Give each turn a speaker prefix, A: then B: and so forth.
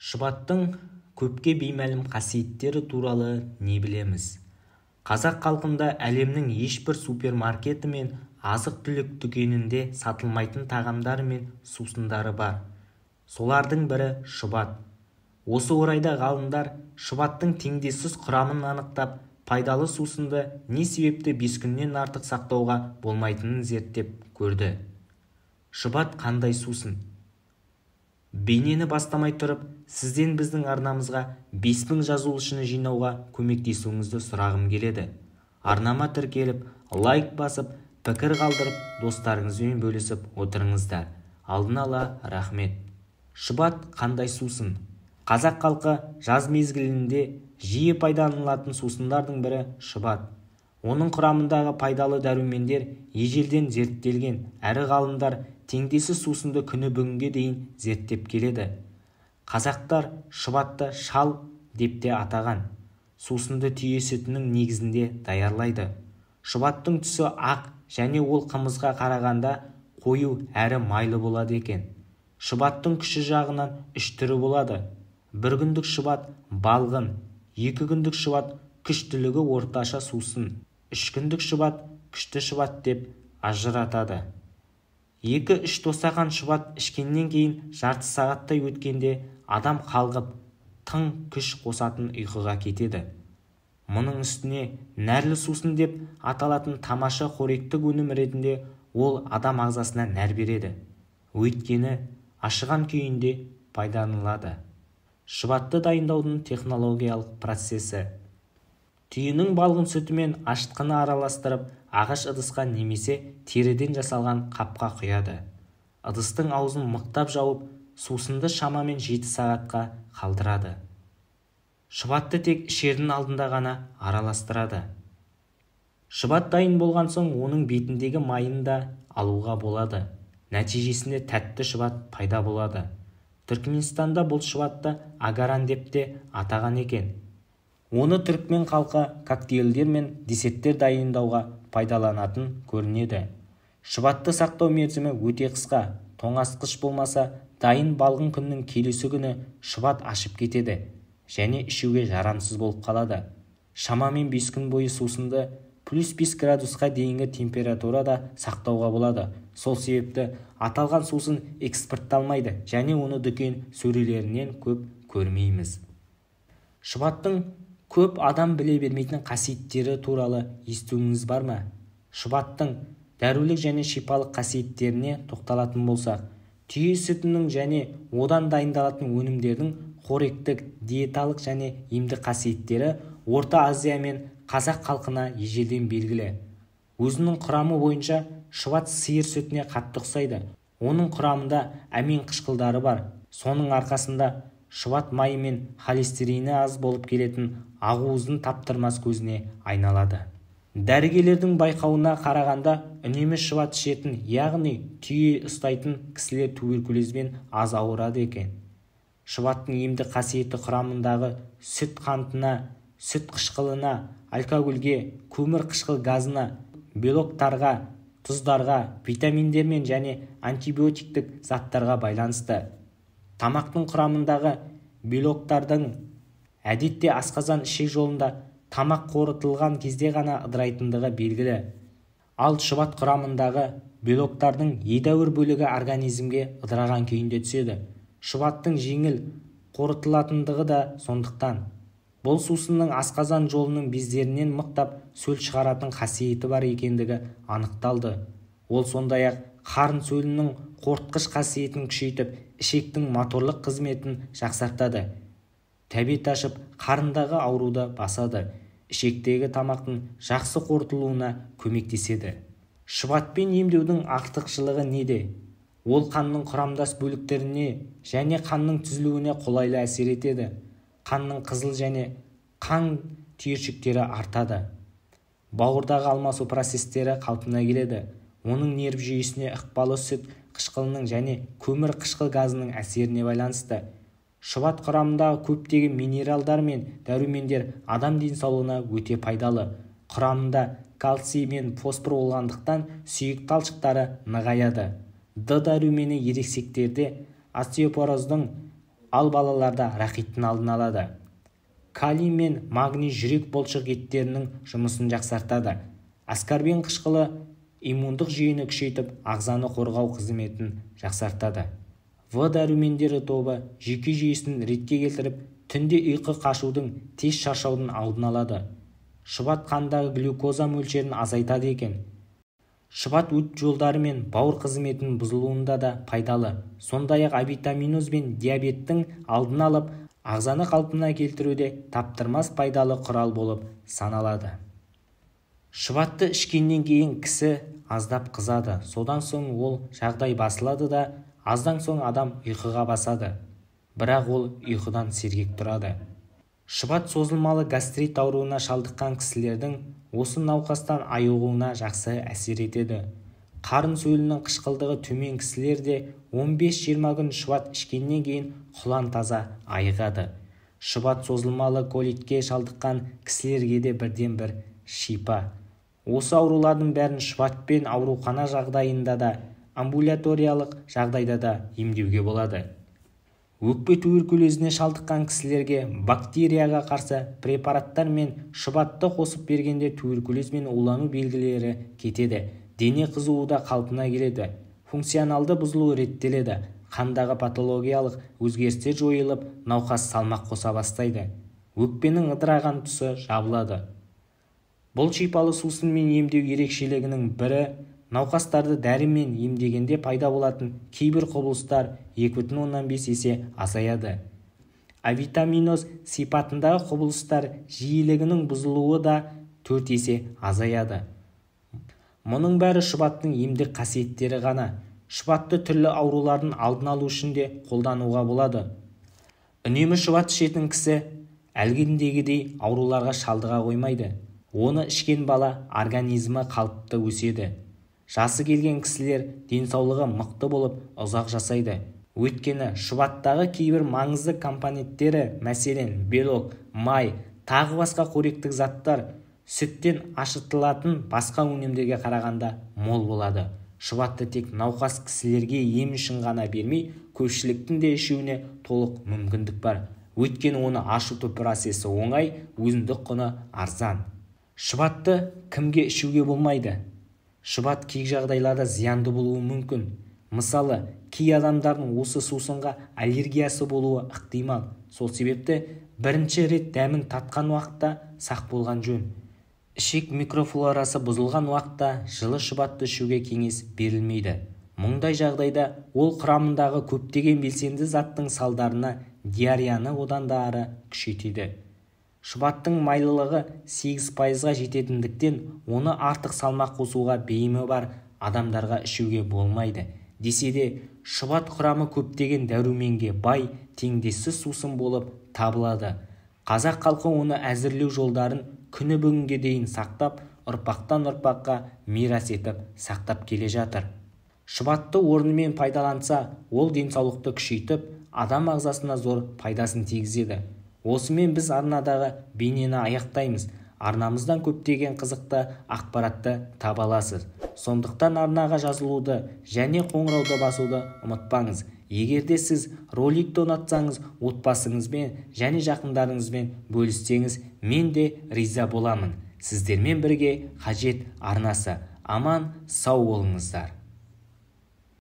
A: Шұбаттың көпке беймәлім қасиеттері туралы не білеміз? Қазақ халқында әлемнің ешбір супермаркеті мен азық-түлік дүкенінде сатылмайтын тағамдары мен сусындары бар. Солардың бірі шұбат. Осы орайда ғалымдар шұбаттың теңдессіз құрамын анықтап, пайдалы сусынды не себепті 5 күннен артық сақтауға болмайтынын зерттеп көрді. Шұбат қандай сусын? Бейнені бастамай тұрып, сізден біздің арнамызға 5000 жазылушыны жинауға көмектесуіңізді сұрағым келеді. Арнама тіркеліп, лайк басып, пікір қалдырып, достарыңызбен бөлісіп отырыңыздар. Алдын ала рахмет. Шұбат қандай сусын? Қазақ халқы жаз мезгілінде жиі пайдаланылатын сусындардың бірі шұбат. Оның құрамындағы пайдалы дәрумендер ежелден зерттелген, әрі ғалымдар теңдессіз сусынды күні бүгінге дейін зерттеп келеді. Қазақтар шұбатты шал деп те атаған. Сусынды түйе сүтінің негізінде даярлайды. Шұбаттың түсі ақ және ол қымызға қарағанда қою әрі майлы болады екен. Шұбаттың күші жағынан үш түрі болады. Бір күндік шұбат балғын, екі күндік шұбат күштілігі орташа сусын, үш күндік шұбат күшті шұбат деп ажыратады. 2-3 тостаған шұбат ішкеннен кейін жарты сағаттай өткенде адам қалғып, тың күш қосатын ұйқыға кетеді. Мұның үстіне нәрлі сусын деп аталатын тамаша қоректік өнім ретінде ол адам ағзасына нәр береді. Өйткені ашыған күйінде пайдаланылады. Шұбатты дайындаудың технологиялық процесі. Түйенің балғын сүтімен ашытқыны араластырып, ағаш ыдысқа немесе теріден жасалған қапқа құяды. Ыдыстың аузын мықтап жауып, сусынды шамамен 7 сағатқа қалдырады. Шұбатты тек ішердің алдында ғана араластырады. Шұбат дайын болған соң оның бетіндегі майын да алуға болады. Нәтижесінде тәтті шұбат пайда болады. Түркменстанда бұл шұбатты агаран деп те атаған екен. Оны түркмен халқы коктейльдер мен десерттер дайындауға пайдаланатын көрінеді. Шұбатты сақтау мерзімі өте қысқа. Тоңазытқыш болмаса, дайын балғын күннің келесі күні шұбат ашып кетеді және ішуге жарамсыз болып қалады. Шамамен 5 күн бойы сусынды плюс 5 градусқа дейінгі температурада сақтауға болады. Сол себепті аталған сусын экспортталмайды және оны дүкен сөрелерінен көп көрмейміз. Шұбаттың көп адам біле бермейтін қасиеттері туралы естуіңіз бар ма? Шұбаттың дәрулік және шипалық қасиеттеріне тоқталатын болсақ, түйе сүтінің және одан дайындалатын өнімдердің қоректік, диеталық және емдік қасиеттері Орта Азия мен қазақ халқына ежелден белгілі. Өзінің құрамы бойынша шұбат сиыр сүтіне қатты ұқсайды. Оның құрамында амин қышқылдары бар. Соның арқасында шұбат майы мен холестерині аз болып келетін ақуыздың таптырмас көзіне айналады. Дәрігерлердің байқауына қарағанда үнемі шұбат ішетін, яғни түйе ұстайтын кісілер туберкулезбен аз ауырады екен. Шұбаттың емдік қасиеті құрамындағы сүт қантына, сүт қышқылына, алкогольге, көмір қышқыл газына, белоктарға, тұздарға, витаминдермен және антибиотиктік заттарға байланысты. Тамақтың құрамындағы белоктардың әдетте асқазан ішек жолында тамақ қорытылған кезде ғана ыдырайтындығы белгілі. Ал шұбат құрамындағы белоктардың едәуір бөлігі организмге ыдыраған күйінде түседі. Шұбаттың жеңіл қорытылатындығы да сондықтан. Бұл сусынның асқазан жолының бездерінен мықтап сөл шығаратын қасиеті бар екендігі анықталды. Ол сондай-ақ қарын сөлінің қорытқыш қасиетін күшейтіп, ішектің моторлық қызметін жақсартады. Тәбет ашып, қарындағы ауруды басады. Ішектегі тамақтың жақсы қорытылуына көмектеседі. Шұбатпен емдеудің артықшылығы неде? Ол қанның құрамдас бөліктеріне және қанның түзілуіне қолайлы әсер етеді. Қанның қызыл және қан түйіршіктері артады. Бауырдағы алмасу процестері қалпына келеді. Оның нерв жүйесіне ықпалы сүт қышқылының және көмір қышқыл газының әсеріне байланысты. Шұбат құрамындағы көптеген минералдар мен дәрумендер адам денсаулығына өте пайдалы. Құрамында кальций мен фосфор болғандықтан сүйек талшықтары нығаяды. Д дәрумені ересектерде остеопороздың ал балаларда рахиттің алдын алады. Калий мен магний жүрек бұлшық еттерінің жұмысын жақсартады. Аскорбин қышқылы иммундық жүйені күшейтіп, ағзаны қорғау қызметін жақсартады. В дәрумендері тобы жүйке жүйесін ретке келтіріп, түнде ұйқы қашудың, тез шаршаудың алдын алады. Шұбат қандағы глюкоза мөлшерін азайтады екен. Шұбат өт жолдары мен бауыр қызметінің бұзылуында да пайдалы. Сондай-ақ авитаминоз бен диабеттің алдын алып, ағзаны қалпына келтіруде таптырмас пайдалы құрал болып саналады. Шұбатты ішкеннен кейін кісі аздап қызады. Содан соң ол жағдай басылады да, аздан соң адам ұйқыға басады. Бірақ ол ұйқыдан сергек тұрады. Шұбат созылмалы гастрит ауруына шалдыққан кісілердің осы науқастан айығуына жақсы әсер етеді. Қарын сөлінің қышқылдығы төмен кісілер де 15-20 күн шұбат ішкеннен кейін құлан таза айығады. Шұбат созылмалы колитке шалдыққан кісілерге де бірден бір шипа. Осы аурулардың бәрін шұбатпен аурухана жағдайында да, амбулаториялық жағдайда да емдеуге болады. Өкпе туберкулезіне шалдыққан кісілерге бактерияға қарсы препараттар мен шұбатты қосып бергенде туберкулез мен улану белгілері кетеді. Дене қызуы да қалпына келеді. Функционалды бұзылу реттеледі. Қандағы патологиялық өзгерістер жойылып, науқас салмақ қоса бастайды. Өкпенің ыдыраған тұсы жабылады. Бұл шипалы сусынмен емдеу ерекшелігінің бірі науқастарды дәрімен емдегенде пайда болатын кейбір құбылыстар 2,5 есе азаяды. Авитаминоз сипатындағы құбылыстар жиілігінің бұзылуы да 4 есе азаяды. Мұның бәрі шұбаттың емдік қасиеттері ғана. Шұбатты түрлі аурулардың алдын алу үшін де қолдануға болады. Үнемі шұбат ішетін кісі әлгіндегідей ауруларға шалдыға қоймайды. Оны ішкен бала организмі қалыпты өседі. Жасы келген кісілер денсаулығы мықты болып ұзақ жасайды. Өйткені шұбаттағы кейбір маңызды компоненттері, мәселен, белок, май, тағы басқа қоректік заттар сүттен ашытылатын басқа өнімдерге қарағанда мол болады. Шұбатты тек науқас кісілерге ем үшін ғана бермей, көпшіліктің де ішуіне толық мүмкіндік бар. Өйткені оны ашыту процесі оңай, өзіндік құны арзан. Шұбатты кімге ішуге болмайды? Шұбат кей жағдайларда зиянды болуы мүмкін. Мысалы, кей адамдардың осы сусынға аллергиясы болуы ықтимал. Сол себепті бірінші рет дәмін татқан уақытта сақ болған жөн. Ішек микрофлорасы бұзылған уақытта жылы шұбатты ішуге кеңес берілмейді. Мұндай жағдайда ол құрамындағы көптеген белсенді заттың салдарына диареяны одан да ары күшейтеді. Шұбаттың майлылығы 8%-ға жететіндіктен оны артық салмақ қосуға бейімі бар адамдарға ішуге болмайды. Десе де, шұбат құрамы көптеген дәруменге бай, теңдессіз сусын болып табылады. Қазақ халқы оны әзірлеу жолдарын күні бүгінге дейін сақтап, ұрпақтан ұрпаққа мирас етіп сақтап келе жатыр. Шұбатты орнымен пайдаланса, ол денсаулықты күшейтіп, адам ағзасына зор пайдасын тигізеді. Осымен біз арнадағы бейнені аяқтаймыз. Арнамыздан көптеген қызықты ақпаратты таба аласыз. Сондықтан арнаға жазылуды және қоңырауды басуды ұмытпаңыз. Егер де сіз роликті ұнатсаңыз, отбасыңызбен және жақындарыңызбен бөліссеңіз, мен де риза боламын. Сіздермен бірге Қажет арнасы. Аман, сау болыңыздар.